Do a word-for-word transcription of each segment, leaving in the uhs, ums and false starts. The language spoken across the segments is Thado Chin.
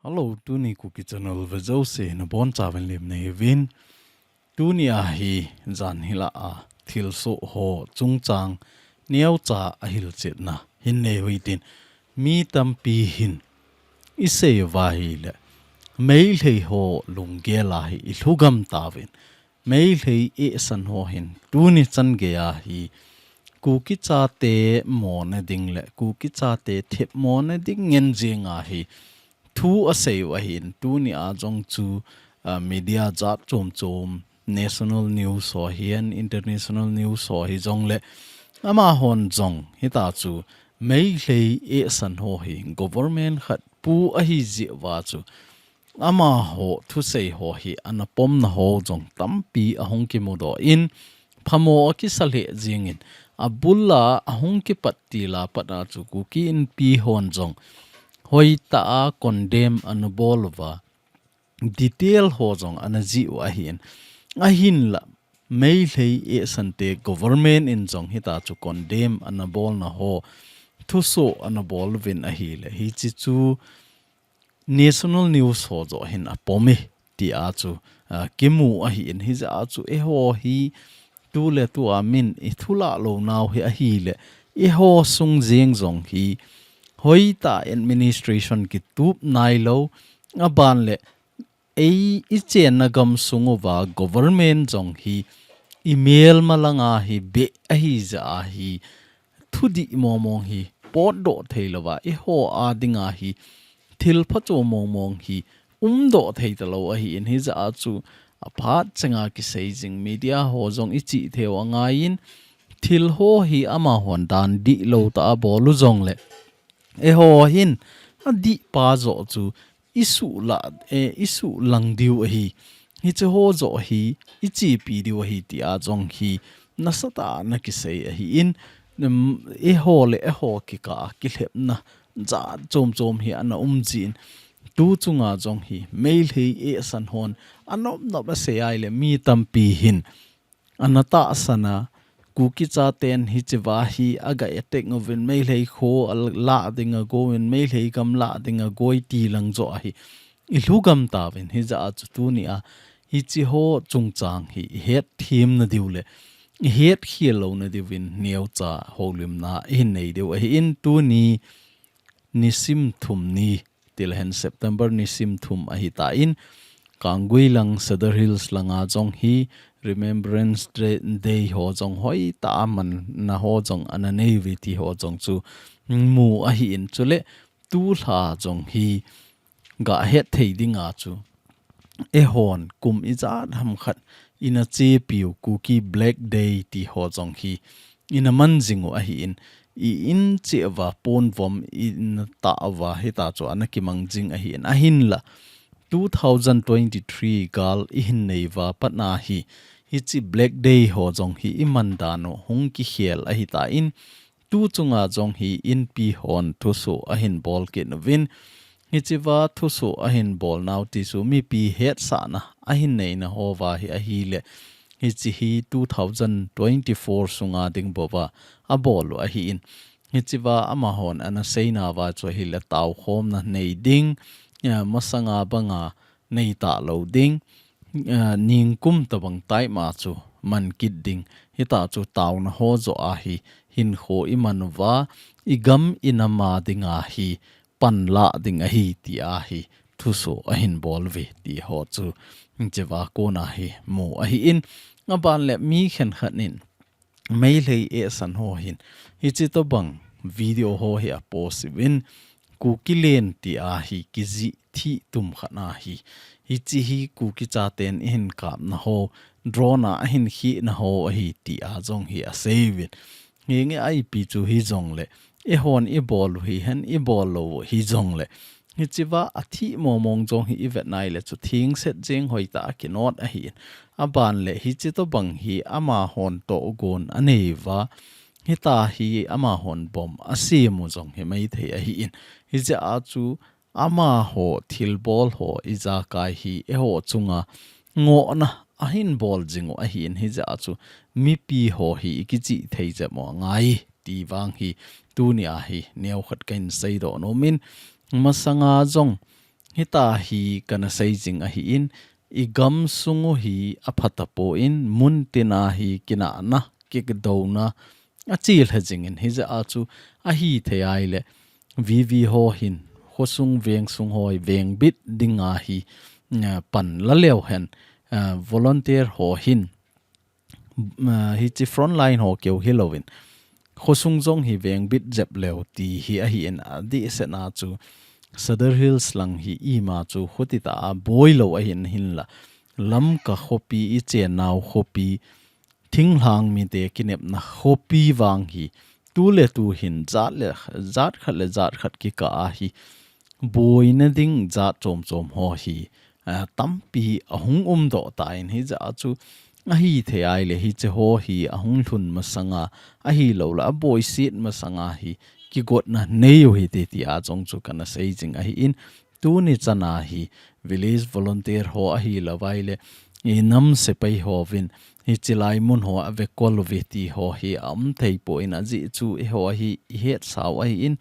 Hello, tuni Kuki Channel vejouse nabonchauvin lemna neiuvin. Tuni ahi jan hila a thilsoh ho chungchang neocha a hilchetna hin neiuvin tin mi tampi hin isei uva ahile Meitei ho lunggel a hi ilhugam tauvin. Meitei eisan ho hin tuni chan geiya hi Kuki chate mona ding le Kuki chate thepmona ding ngen jing ahi thu asei u ahin tuni a jong chu, ah, media jat chom chom, national news ho hihen, international news ho hijongle amahon jong hitachu Meitei eisan ho hi government khat pu ahi jeh uva chu amaho thusei ho hi ana pomna ho jong tampi ahung kimudoh in phamo akisa lheh jingin abul a ahung kipat til a pat a chu Kuki Inpi hon jong hoitah a condemn ana bol uva detail ho jong ana jih u ahin ahinla Meitei eisan te government in jong hitachu condemn ana bolna ho thusoh ana bol uvin ahile hiche chu national news ho joh hin apom e tia chu, ah, kimu ahin hijeh a chu eiho hi tuletu a min ithulah lou nau hi ahile eiho sung jeng jong hi hoitah administration kitup nailou aban le ei ichenna gam sung uva government jong hi imelma langa hi beh ahi jeh a hi thudih mong mong hi potdoh thei louva eiho a dinga hi thil phacho mong mong hi umdoh thei talou ahin hijeh a chu aphat chenga kisei jing media ho jong ichih theiu angaiyin thil ho hi amahon dan dihlou tah a bol u jongle eiho hin adih pa joh chu isuhlah, eh, isuhlang diu ahi. Hiche ho joh hi ichepi diu ahi tia jong hi nasatah a ana kisei ahin, um, eiho le eiho kikah a kilhepna jat chom chom hi ana um jin. Tu chunga jong hi Meitei eisan hon anop nop asei ahile mi tampi hin ana tahsan a, Kuki chaten hicheva hi aga attack uvin Meitei kho alah ding agouvin Meitei gam lah ding agoi ti lang joh ahi ilhugam tauvin hijeh a chu tuni a hiche ho chungchang hi ihetthem na diu le ihetkhel louna diuvin neocha houlimna ihin nei diu ahin tuni nisim thum ni tilhen September nisim thum ahitan Kanggui lang Sadar Hills langa jong hi Remembrance Day, Day ho jong hoitah a manna ho jong ana nei uve ti ho jong chu mu ahin chule tulha jong hi gahet thei dinga chu eihon kum ijat ham khat ina chepiu Kuki Black Day ti ho jong hi ina man jing u ahin i in cheh uva ponvom ina tah uva hitachu ana kimang jing ahin ahinla two thousand twenty-three gal ihin nei uva pat a hi hiche Black Day ho jong hi iman dan u hung kikhel ahitan tu chunga jong hi Inpi hon thusoh ahin bol kit uvin hicheva thusoh ahin bol nau ti chu mipi hetsahna ahin neina houva hi ahile hiche hi two thousand twenty-four sunga ding bouva abol u ahin hicheva amahon ana seina uva chu ahile taokhomna nei ding, eh, masanga banga nei talou ding, eh, ningkum tabang time a chu man kit ding hitachu taona ho joh a hi hinkho iman uva igam inam a dinga hi panlah ding ahi tia hi thusoh ahin bol uve ti ho chu hicheva kona hi mu ahin aban le mi khenkhat in Meitei eisan ho hin hiche tobang video ho hi apost uvin Kuki len tia hi kijih thih tum khat a hi hiche hi Kuki chaten ihin kapna ho drone a ahin khehna ho ahi tia jong hi asei uvin Henge a ipi chu hijongle, eihon ibol u hihen, ibol lou u hijongle, hicheva athih mong mong jong hi ivet nai le chu thingset jeng hoitah a kinot ahin. Aban le hiche tobang hi amahon tohgon anei uva, hitia hi amahon bomb asem u jong hi maithei ahin. Hijeh a chu amaho thilbol ho ijakai hi eiho chunga ngohna ahin bol jing u ahin, hijeh a chu mipi ho hi ikichih thei jep u angai ti vang hi tunia hi neokhat kahin seidoh nom in, masanga jong Hita hi kana sei jing ahi in, i gam sung u hi apha tapon, mun tina hi kinahna, kidouna, achil ha jing in, hijeh a chu ahi thei ahile, V V ho hin, khosung veng sung ho hi, veng bit dinga hi, eh, pan la leu hen, eh, volunteer ho hin, ah, hichi frontline ho keu hilouvin, khosung jong hi veng bit jep leu ti hi ahi in, adeh sena chu Sadar Hills lang hi ima chu khutita a boi lou ahin hinla, Lamka khopi i chennau khopi, thinglhang mite kinepna khopi vang hi, tu le tu hin jat le, jat khat le jat khat kikah a hi, boina ding jat chom chom ho hi, ah, tampi ahung umdoh tan hijeh a chu ahi thei ahile hiche ho hi ahung lhun masanga, ahilouleh aboiset masanga hi kigotna nei u hite tia jong chu kana sei jing ahi in, tuni chana hi village volunteer ho ahilou vaile i nam sepai hovin hichi lai mun ho avekol uve ti ho hi aum thei pon ajeh chu eiho hi i hetsau ahi in,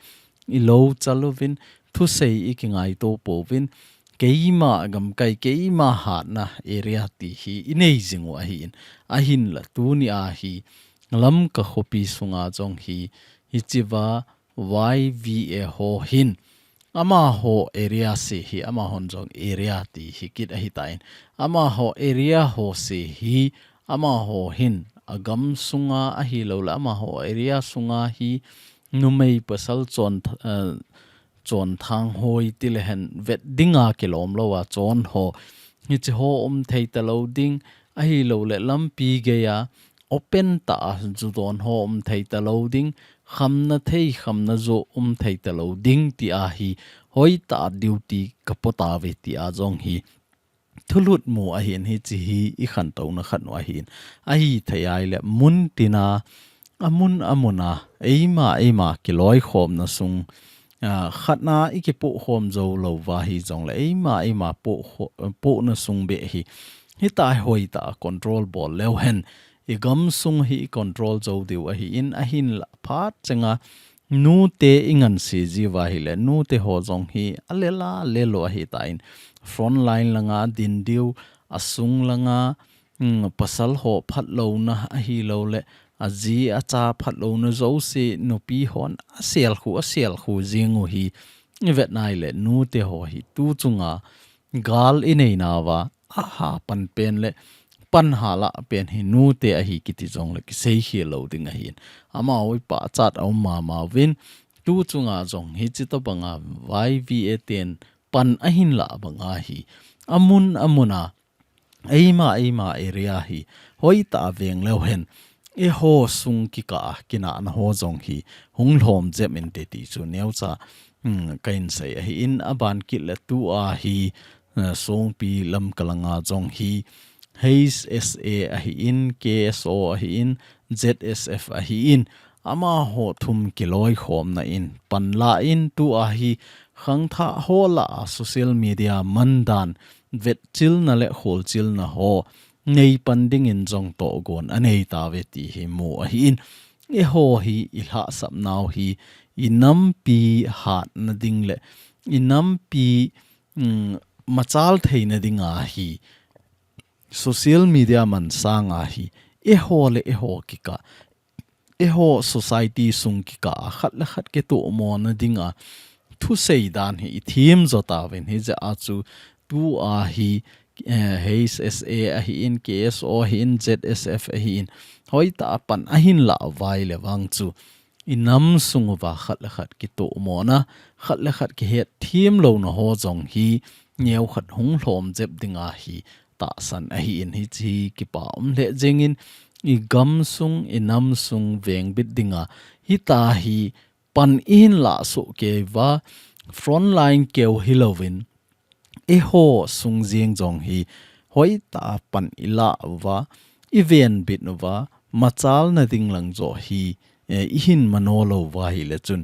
i lo chal uvin, thusei i kingaito pouvin, keima gamkai, keima hatna area ti hi i nei jing u ahi in, ahinla tuni a hi Lamka khopi sunga jong hi, hichiva Y V A ho hin, amaho area se hi, amahon jong area ti hi kit ahi tan, amaho area ho se hi, amaho hin, agam sunga ahilouleh, amaho area sunga hi, numei pasal chon, eh, chonthang hoi ti le hen vet dinga kilom lou a chon ho. Hichi ho um thei talou ding, ahilouleh lampi geiya open tah a ju don ho um thei talou ding, khamna thei, khamna jo um thei talou ding tia hi hoitah a duty ka po tauve tia jong hi thulut mu ahi in, hichi hi i khantouna khat u ahi in. Ahi thei ahile mun tina, amun amuna, eima, eima kiloikhomna sung, ah, khatna i kipoh khom jou lou va hijongle, eima, eima poh kho-, pohna sung beh hi, hitia hoitah a control bol leu hen, i gam sung hi i control jou diu ahi in, ahinla phat chenga, nute i ngansi jiu va ahile, nute ho jong hi alel a lel u ahi tan, frontline langa din diu, asung langa, mm, pasal ho phatlouna ahilouleh, aji acha phatlouna jouse, nupi hon asel khu, asel khu jing u hi, i vet nai le, nute ho hi tu chunga, gal i nei nauva, aha pan pen le, pan hala pen hi nute ahi kiti jongle kisei khel lou ding ahi in. Amaho i pachat a um mama uvin, tu chunga jong hichi tobanga Y V A ten pan ahin lah banga hi. Amun, amuna, eima, eima area hi. Hoitah a veng leu hen. Eiho sung kikah a kinahna ho jong hi. Hung lhom jep inte ti chu neocha, hmm, ka hin sei ahi in aban kit le tua hi. Eh, Songpi Lamka langa jong hi, H S A ahi in, K S O ahi in, Z S F ahi in, amaho thum kiloikhomna in, pan la in tua hi, khangthah ho lah a social media man dan, vetchilna le kholchilna ho, nei pan dingin jong tohgon anei tauve ti hi mu ahi in, eiho hi i lhahsapnau hi, i nampi hatna ding le, i nampi mm, machal theina dinga hi social media man sanga hi eiho le eiho kikah, eiho society sung kikah a khat le khat kitohmona dinga thusei dan hi i thiem jo tauvin hijeh a chu tua hi, eh, H S A ahi in, K S O ahi in, Z S F ahi in, hoitah a pan ahin lah uva ahile vang chu i nam sung uva khat le khat kitohmona, khat le khat kihetthiem louna ho jong hi neokhat hung lhom jep dinga hi tahsan ahi in hichi hi kipa um lheh jengin i gam sung, i nam sung vengbit dinga hitia hi pan i hin lah soh kei uva frontline keu hilouvin eiho sung jeng jong hi hoitah a pan i lah uva, i venbit uva, machalna ding lang joh hi, eh, i hin mano lou uva ahile chun,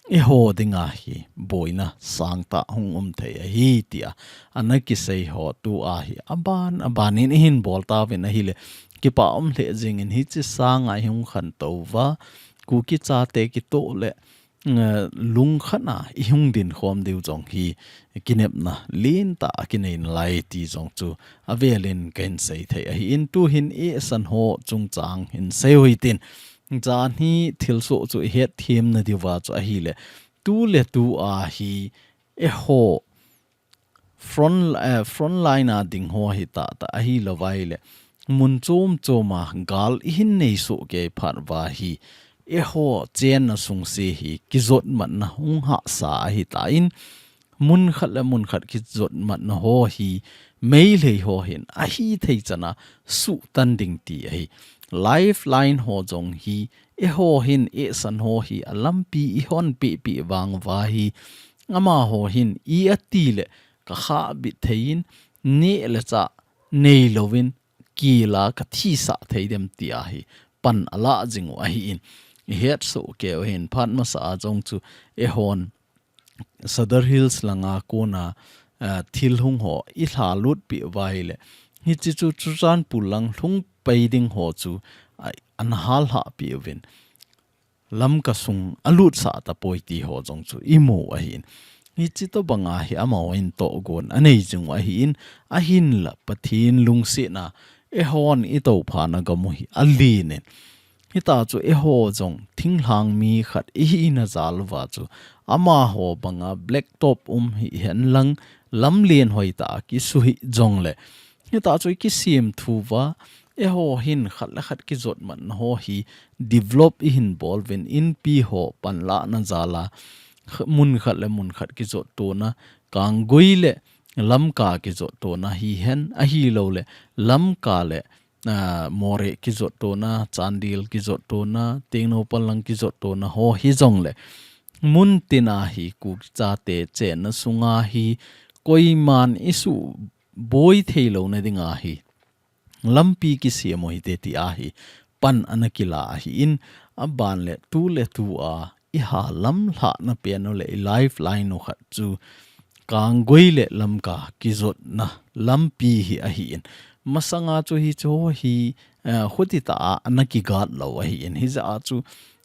eiho dinga hi boina sangtah hung um thei ahi tia ana kisei ho tua hi aban, aban in i hin bol tauvin ahile kipa um lheh jengin hichi sanga i hung khantou uva, Kuki chate kitoh le eh, lungkhat a i hung dinkhom diu jong hi kinepna lentah a kinei nalai ti jong chu avelin kahin sei thei ahin, tuhin eisan ho chungchang hin sei u hitin. Jan hi thilsoh chu i hetthem nadiuva chu ahile, tuletu a hi eiho front, eh, front line a ding ho hi tahtah ahilou vaile, mun chom chom a gal i hin nei soh kei phat uva hi eiho chenna sungse hi kijotmatna hung hahsa ahitan, mun khat le mun khat kijotmatna ho hi Meitei ho hin ahithei chan a suhtan ding ti ahi. Lifeline ho jong hi eiho hin eisan ho hi alampi i hon pehpeh vang uva hi amaho hin i ati le ka kha bit thei in, neh le chah neilouvin kila ka thisah thei dem ti ahi pan alah jing u ahin, i hetsoh kei u hin. Phat masa a jong chu eihon Sadar Hills langa kona, ah, thil hung ho i lhalut peh uva ahile, hiche chu Churachandpur lang lhung pai ding ho chu, ah, ana hal lhah peh uvin, Lamka sung alutsah tapoi ti ho jong chu i mu ahin. Hiche tobanga hi amahon tohgon anei jing u ahin, ahinla Pathen lungsetna eihon i toupha na gam u hi alen in. Hitah chu eiho jong thinglhang mi khat i hina jal uva chu amaho banga black top um hihen lang, lamlen hoitah a kisuh hih jongle, hitah chu i kisem thu uva, eiho hin khat le khat kijotmatna ho hi develop i hin bol uvin, inpi ho panlahna jal a, kh-, mun khat le mun khat kijottona, Kanggui le Lamka kijottona hihen, ahilou le Lamka le, ah, Moreh kijottona, Chandel kijottona, Tengnoupal lang kijottona ho hijongle, mun tina hi Kuki chate chenna sunga hi koiman i suboi theilouna dinga hi lampi kisem u hite ti ahi pan ana kila ahin, aban le tuletu a i ha lamlhahna pen u le i lifeline u khat chu Kanggui le Lamka kijotna lampi hi ahin. Masanga chu hiche ho hi, eh, khutitah a ana kigat lou ahin. Hijeh a chu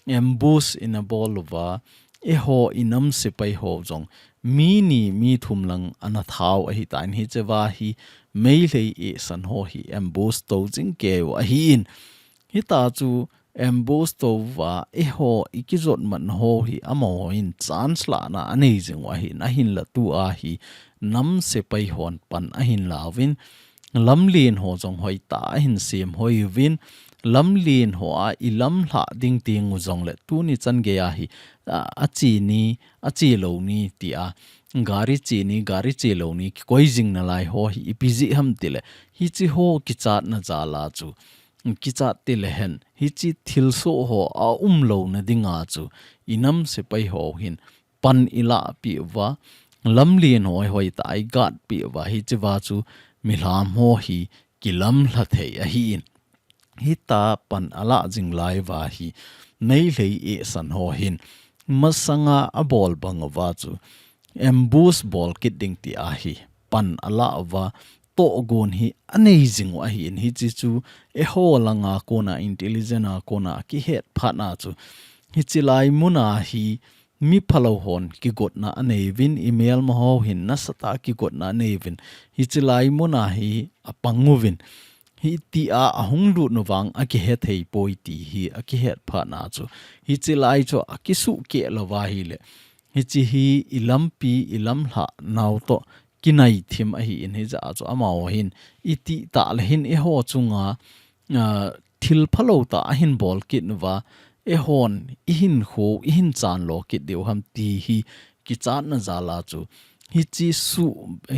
ambush ina bol uva, eiho i nam sepai ho jong mi ni mi thum lang ana thau ahitan, hichea hi Meitei eisan ho hi ambush tou jing kei u ahin. Hitah chu ambush tou uva eiho i kijotmatna ho hi amahon chance lahna anei jing u ahin, ahinla tua hi nam sepai hon pan ahin lauvin, lamlen ho jong hoitah a ahin sem hoi uvin, lamlen ho a i lamlhah ding teng u jongle tuni chan gei a hi, a, ache ni, ache lou ni tia, gari che ni, gari che lou ni kikoi jing nalai ho hi ipi jeh ham tile, hiche ho kichatna jal a chu, kichat tile hen, hiche thilsoh ho aumlouna dinga chu i nam sepai ho hin pan i lahpeh uva, lamlen ho hoitah a i gatpeh uva, hichea chu milham ho hi kilamlha thei ahin. Hitah pan alah jing lai uva hi Meitei eisan ho hin masanga abol bang uva chu ambush bol kit ding ti ahi pan alah uva, tohgon hi anei jing u ahin. Hiche chu eiho langa kona, intelligence a kona kihet phat na chu, hiche lai muna hi mi phalou hon kigotna anei uvin, i melma ho hin nasatah a kigotna anei uvin, hiche lai muna hi apang uvin, hitia ahung lut nu vang akihe thei poi ti hi akihet phat na chu, hiche lai chu akisuhkeh lou uva ahile, hiche hi i lampi, i lamlhah nau toh kinai thim ahin, hijeh a chu amaho hin itih tah le hin eiho chunga, a, thil phalou tah ahin bol kit uva, eihon i hinkho i hin chanlo kit diu ham ti hi kichatna jal a chu, hiche su,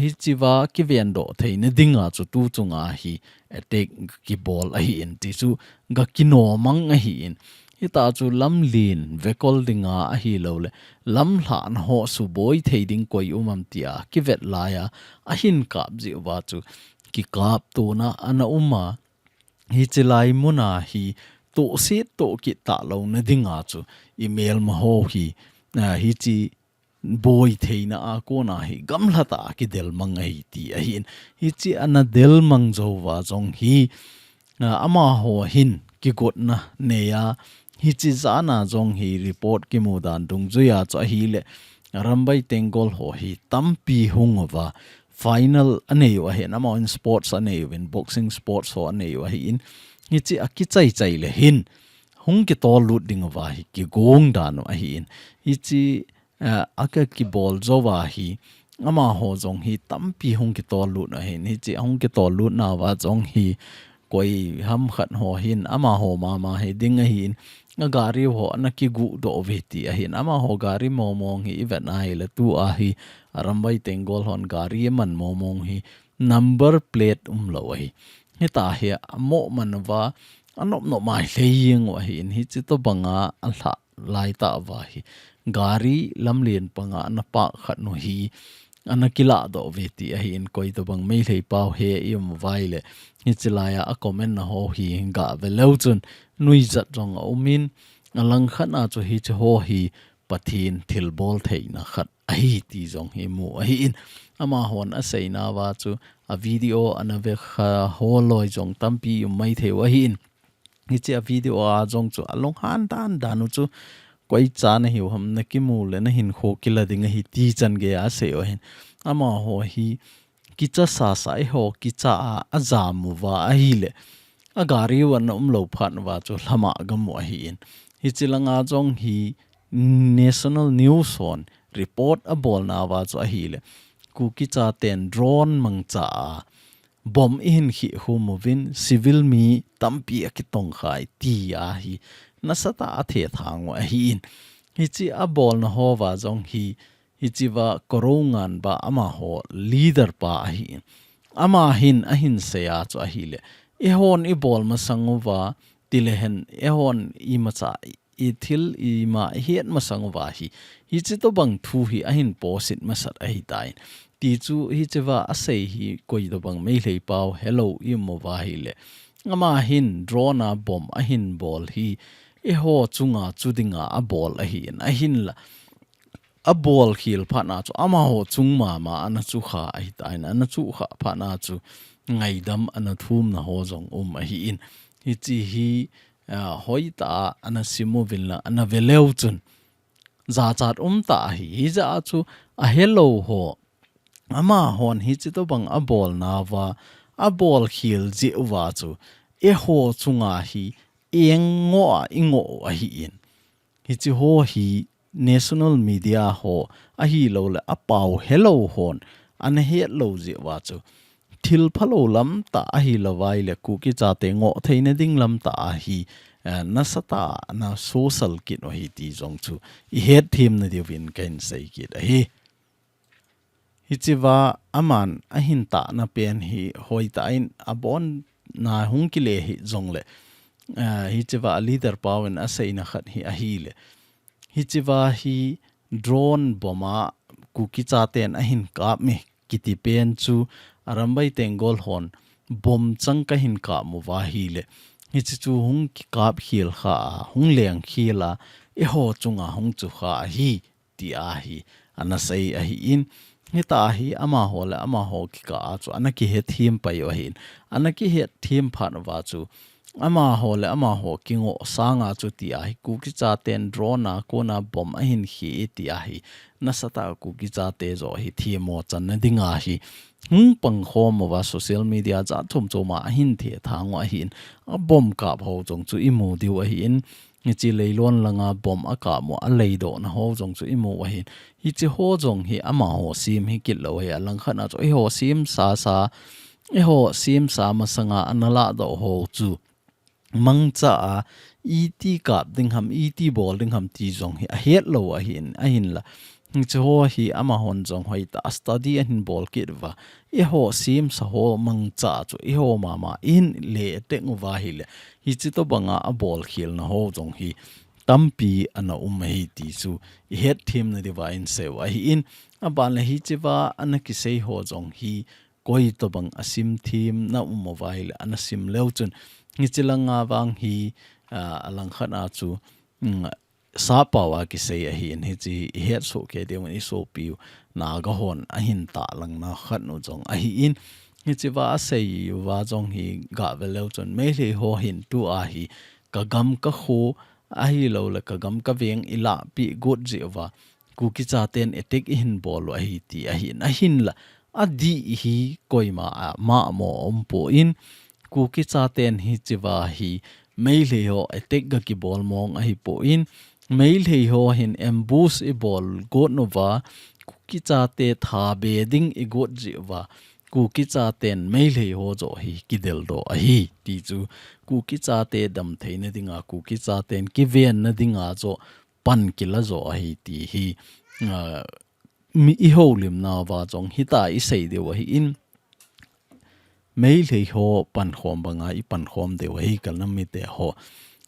hichea kivendoh theina dinga chu tu chunga hi attack kibol ahin ti chu ga kinomang ahin. Hitah chu lamlen vekol dinga ahilou le lamlhahna ho suboi thei ding koi um am tia kivet lai a, ahin kap jeh uva chu kikaptona ana um a, hiche lai muna hi tohset tohkit talouna dinga chu i melma ho hi, a, hiche boi theina a kona hi gamlha tah a kidel mang ahi ti ahin. Hiche ana del mang jou uva jong hi, a, amaho hin kigotna nei a, Hiche jana jong hi report kimu dan dungjuiya chu ahile, Arambai Tenggol ho hi tampi hung uva, final anei u ahin, amahon sports anei uvin, boxing sports ho anei u ahin, hiche akichai chai le hin, hung kitol lut ding uva hi kigong dan u ahin. Hiche, eh, aka kibol jouva hi, amaho jong hi tampi hung kitol lut ahin. Hiche hung kitol lut nauva jong hi, koi ham khat ho hin, amaho mama hi ding ahin, agari ho ana kiguh doh uve ti ahin, amaho gari mong mong hi ivet a ahile tua hi, Arambai Tenggol hon gari aman mong mong hi, number plate umlou ahi. Hita hi amo man uva, anop nop mai lhei jeng u ahin, hiche tobanga alhah lai tah uva hi, gari lamlen panga ana park khat u hi, ana kilah doh uve ti ahin, koi tobang Meitei pau he i um uva ahile, hiche laiya a comment na ho hi gave leu chun, nuijat jong aumin, alangkhat a chu hiche ho hi Pathen thilbol theina khat ahi ti jong hi mu ahin, amahon aseinauva chu a video ana ve kha ho loi jong tampi um maithei u ahin, hiche a video a jong chu alunghan dan dan u chu, koi cha nahiu ham, nakimu le nahinkho kila ding ahi ti chan geiya asei u ahin, amaho hi kicha sasa eiho kicha a ajam uva ahile, agari u ana umlou phat uva chu lhama gam u ahin, hiche langa jong hi National News hon report abolnauva chu ahile, Kuki chaten drone mangcha a bomb eihin khih khum uvin, civil mi tampi akitongkhai ti ahi, nasatah a athethang u ahin, hiche abolna houva jong hi, hichea Korounganba amaho leader pa ahin, ama hin ahin seiya chu ahile, eihon ibol masang uva, tilehen eihon imacha ithil ima ihet masang uva hi, hiche tobang thu hi ahin post masat ahitan, ti chu hichea asei hi koi tobang Meitei pau helou i um uva ahile, ama hin drone a bomb ahin bol hi, eiho chunga chu dinga abol ahin, ahinla, abol khel phat na chu amaho chung mama ana chukha ahitan, ana chukha phat na chu ngaidam ana thumna ho jong um ahin, hiche hi, ah, hoitah a ana sim uvin lang ana ve leu chun, jachat umtah ahi, hijeh a chu ahelou ho, amahon hiche tobang abolnauva, abol khel jeh uva chu, eiho chunga hi, eng ngoh a ingoh u ahin, hiche ho hi national media ho ahilou le apao helou hon ana hetlou jeh uva chu, thil phalou lamtah ahilou vai le Kuki chate ngoh theina ding lamtah ahi, eh, nasatah a ana sosal kit u ahi ti jong chu ihet themna diuvin kahin sei kit ahi. Hichea aman ahin tahna pen hi hoitah in abonna hung kile hih jongle, eh, hichea a leader pauvin aseina khat hi ahile, hichea hi drone bomb a Kuki chaten ahin kap mi kiti pen chu Arambai Tenggol hon bomb chang kahin kap uva ahile, hiche chu hung kikap khel kha a, hung leng khel a, eiho chunga hung chukha ahi, ti ahi, ana sei ahin, hita hi amaho le amaho kikah a chu ana kihethem pai u ahin, ana kihethem phat uva chu, amaho le amaho kingoh sanga chu ti ahi, Kuki chaten drone a kona bomb ahin khih ti ahi, nasatah a Kuki chate joh hi themmo channa dinga hi hung pangkhom uva social media jat chom chom a ahin thethang u ahin, a bomb kap ho jong chu imu diu ahin, hiche leilon langa bomb akap u, aleidohna ho jong chu imu u ahin, hiche ho jong hi amaho sem hikit lou ahi, alangkhat a chu eiho sem sasa, eiho semsa masanga ana lahdoh ho chu mangcha a, iti kap ding ham, iti bol ding ham ti jong hi ahetlou ahin, ahinla, hiche ho hi amahon jong hoitah a study ahin bol kit uva, eiho semsa ho mangcha chu eiho mama in le teng uva ahile, hiche tobanga abol khelna ho jong hi tampi ana um ahi ti chu ihet themna diuva insei u ahin, aban le hichea ana kisei ho jong hi koi tobang asim themna um uva ahile ana sim leu chun, hiche langa vang hi, ah, alangkhat a chu, mm, sappao a kisei ahin, hiche ihet soh kei diuvin isopiu Naga hon ahin tahlangna khat u jong ahin, hichea asei uva jong hi gave leu chun Meitei ho hin tua hi kagam kakho ahilou le ka gam ka veng i lahpeh got jeh uva Kuki chaten attack i hin bol u ahi ti ahin, ahinla adih hi koima a mamo umpon, Kuki chaten hichea hi Meitei ho attack ga kibol mong ahipon, Meitei ho hin ambush i bol got uva Kuki chate thabe ding i got jeh uva Kuki chaten Meitei ho joh hi kideldoh ahi ti chu Kuki chate damtheina dinga, Kuki chaten kivenna dinga joh pan kila joh ahi ti hi, ah, mi i houlimna uva jong hitia i sei diu ahin, Meitei ho pankhom banga i pankhom diu ahi ka nam mite ho.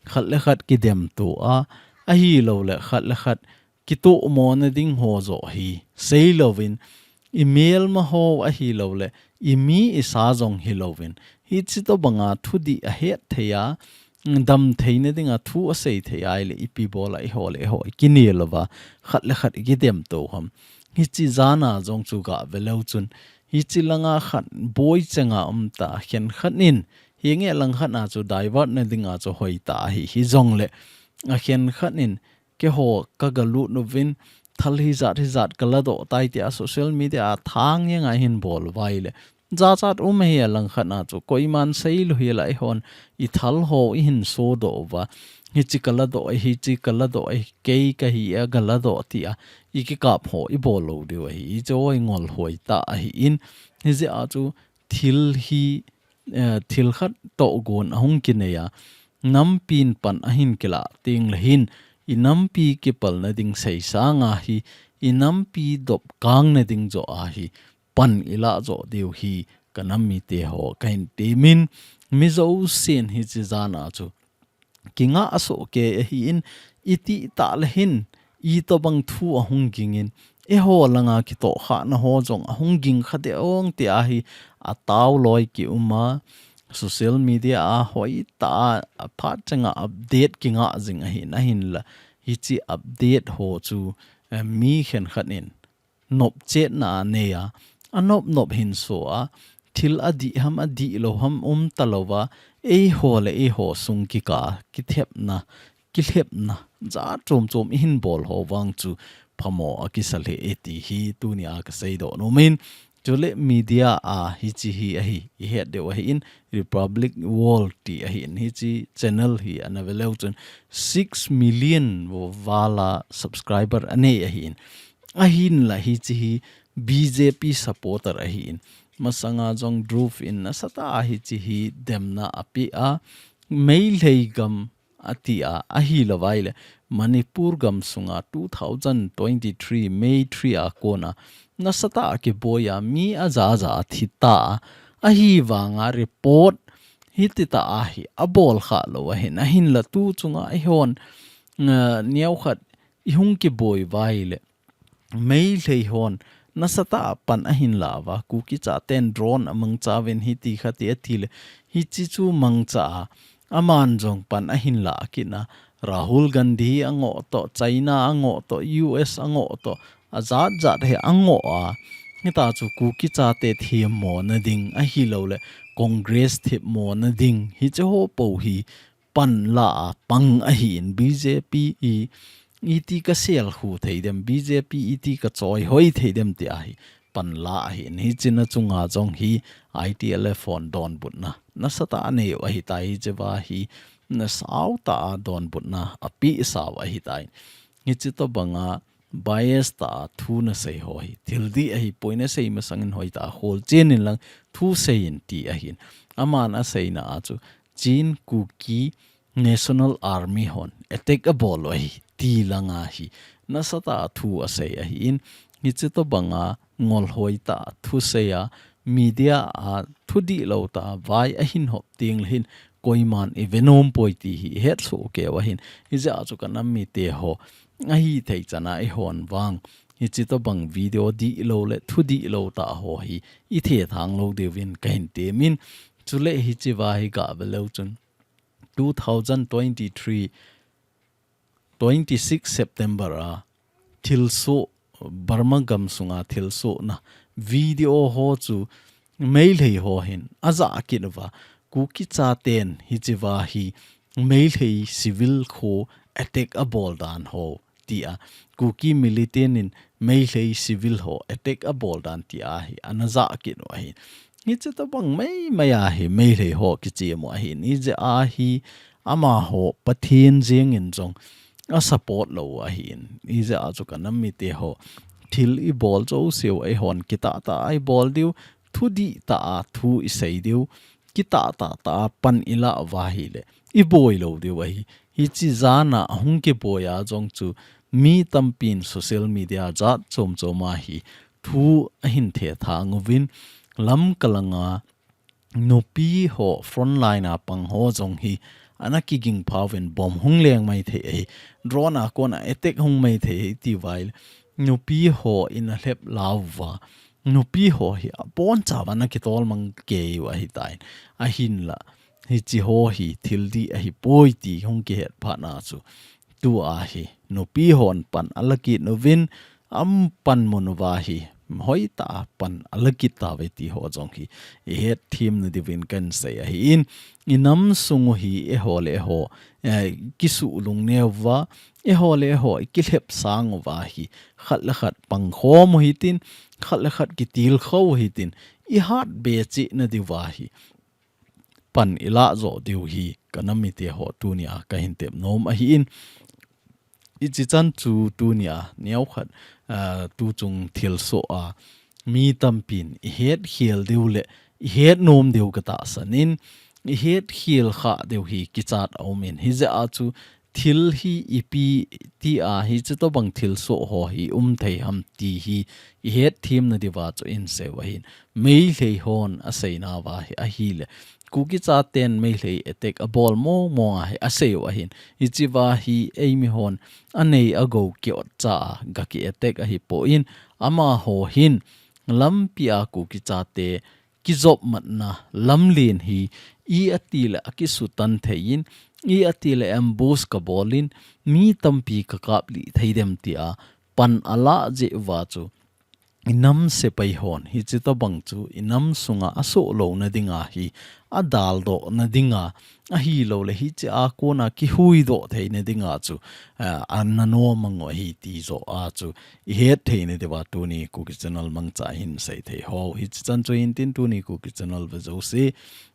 Khat le khat kidemto a, ahilou le khat le khat kitohmona ding ho joh hi seilouvin, i melma ho ahilou le i mi i sa jong hilouvin, hichi tobanga thudih ahet thei a, damtheina dinga thu asei thei a ahile ipi bola i ho le i ho i kinel uva khat le khat i kidemto ham. Hichi jana jong chu ga veleu chun, hichi langa khat boi chenga umta, akhen khat in, hinge lang khat na chu divert na dinga chu hoita ahi, hijongle akhen khat in, keiho ka galut uvin, thal hijat hijat ka ladoh tai tia social media a thang jeng a hin bol uva ahile, jachat um ahi, alang khat na chu koiman seilou hel a eihon i thal ho i hin sodoh uva, hichi ka ladoh e, hichi ka ladoh e, kei kahi a ga ladoh tia i kikap ho i bol lou diu ahi, hichu i ngol hoita ahin, hijeh a chu thil hi, eh, thil khat tohgon ahung kinei a, nampin pan ahin kilah teng le hin, i nampi kipalna ding sei sanga hi, i nampi dopkangna ding joh a hi, pan i lah joh diu hi, ka nam mite ho ka hin temin, mi jousen hichi jana chu kingah soh kei ahin, i tih tah le hin, itobang thu ahung gingin, eiho langa kitohkhahna ho jong ahung ging kha ding tia hi atao loi ki um a, social media a hoitah a, aphat chenga update kingah jing ahin, ahinla hichi update ho chu, eh, mi khenkhat in nopchetna anei a, anop nop hin so a, thil adih ham adihlou ham umta louva, eiho le eiho sung kikah a kithepna, kilhepna jat chom chom i hin bol ho vang chu phamo a kisa lheh e ti hi tunia ka seidoh nom in, chule media a hichi hi ahi, i het diu ahin, Republic World ti ahin, hichi channel hi ana veleu chun six million vala subscriber anei ahin, ahinla hichi hi B J P supporter ahin, masanga jong Dhruv in nasatah a hichi hi demna apeh a, Meitei gam ati a, ahilou vaile Manipur gam sunga two thousand twenty-three May three a kona nasatah a kiboi a, mi aja ja a thi ta a, ahivanga report hititah a hi abol khalou ahin, ahinla tu chunga eihon, eh, neokhat i hung kiboi vaile Meitei hon nasatah a pan ahin lah uva, Kuki chaten drone amangcha uvin hiti khati atile, hichi chu mangcha a, aman jong pan ahin lah kit na, Rahul Gandhi angoh toh, China angoh toh, U S angoh toh, ajat jat hi angoh a, hita chu Kuki chate themmona ding ahilou le Congress themmona ding, hichi ho pou hi pan lah a pang ahin, B J P i, iti ka sel khu thei dem, B J P iti ka choi hoi thei dem tia hi pan lah ahin, hichi na chunga jong hi I T L F hon donbutna nasatah a anei u ahitai, hichea hi nasatah a donbutna apeh sau ahitai. Hichi tobanga bias tah a thu nasei ho hi thil dih ahipoi, nasei masangin hoitah a kholchen in lang thu sei in ti ahin. Aman aseina a chu Chin Kuki National Army hon attack abol u ahi ti langa hi nasatah a thu asei ahin, hichi tobanga ngol hoitah a thusei a, media a thu dihlou tah a vai ahin hop teng le hin koiman i ve nom poi ti hi i het soh kei u ahin, hijeh a chu ka nam mite ho, ahithei chan a eihon vang hichi tobang video dihlou le thu dihlou tah ho hi i thethang lou diuvin ka hin temin, chule hichea hi ga veleu chun two thousand twenty-three twenty-six September a thilsoh, Burma gam sunga thilsohna video ho chu Meitei ho hin ajah kit uva, Kuki chaten hichea hi Meitei civil kho attack abol dan ho tia, Kuki militant in Meitei civil ho attack abol dan tia hi ana ja kit u ahi. Hiche tobang maimai a hi Meitei ho kichem u ahin, ijeh a hi amaho Pathen jeng in jong a support lou u ahin, ijeh a chu ka nam mite ho thil ibol jouse u eihon kitah tah a ibol diu, thudih tah a thu isei diu, kitah tah tah a pan ilah uva ahile iboi lou diu ahi. Hiche jan a hung kiboi a jong chu mi tampin social media jat chom chom a hi thu ahin thethang uvin, lamkal a nga nupi ho frontline a pang ho jong hi ana kiging pha uvin, bomb hung leng mai thei ahi, drone a kona attack hung mai thei ahi ti uva ahile nupi ho in alhep lau uva, nupi ho hi aboncha uva ana kitol mang kei u ahitan, ahinla hiche ho hi thil dih ahipoi ti hung kihet phat na chu tua hi nupi hon pan ala kit uvin, apanmun uva hi hoitah a pan ala kit tauve ti ho jong hi ihet them na diuvin kahin sei ahin, inam sung u hi eiho le eiho, eh, kisuh lungneo uva, eiho le eiho ikilhep sang uva hi khat le khat pangkhom u hitin, khat le khat kitilkhou u hitin, ihat be cheh na diuva hi pan ilah joh diu hi ka nam mite ho tunia kahin tep nom ahin. Hiche chan chu tunia neokhat, ah, tuchung thilsoh a mi tampin ihet khel diu le ihet nom diu katahsan in, ihet khel kha diu hi kichat aumin, hijeh a chu thil hi ipi tia hiche tobang thilsoh ho hi um thei ham ti hi ihet them na diuva chu ihin sei u ahin. Meitei hon asei nauva hi ahile, Kuki chaten Meitei attack abol mong mong a hi asei u ahin. Hiche uva hi eimi hon anei agou kiot cha a gaki attack ahipon, amaho hin lampi a Kuki chate kijopmatna lamlen hi i ati le akisutan thei in, i ati le ambush kabol in, mi tampi kakap lih thei dem tia pan alah jeh uva chu inam sepai hon hiche tobang chu inam sunga asoh louna dinga hi adaldoh na dinga, ahilou le hiche a kona kihuhdoh theina dinga chu, ah, ana nom mang u ahi ti joh a chu ihet theina diuva tuni Kuki Channel mangcha hin sei thei ho. Hiche chan chu hintin tuni Kuki Channel ve jouse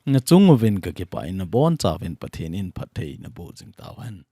nachung uvin kakipah in, nabonchauvin Pathen in phatthei naboh jing tauhen.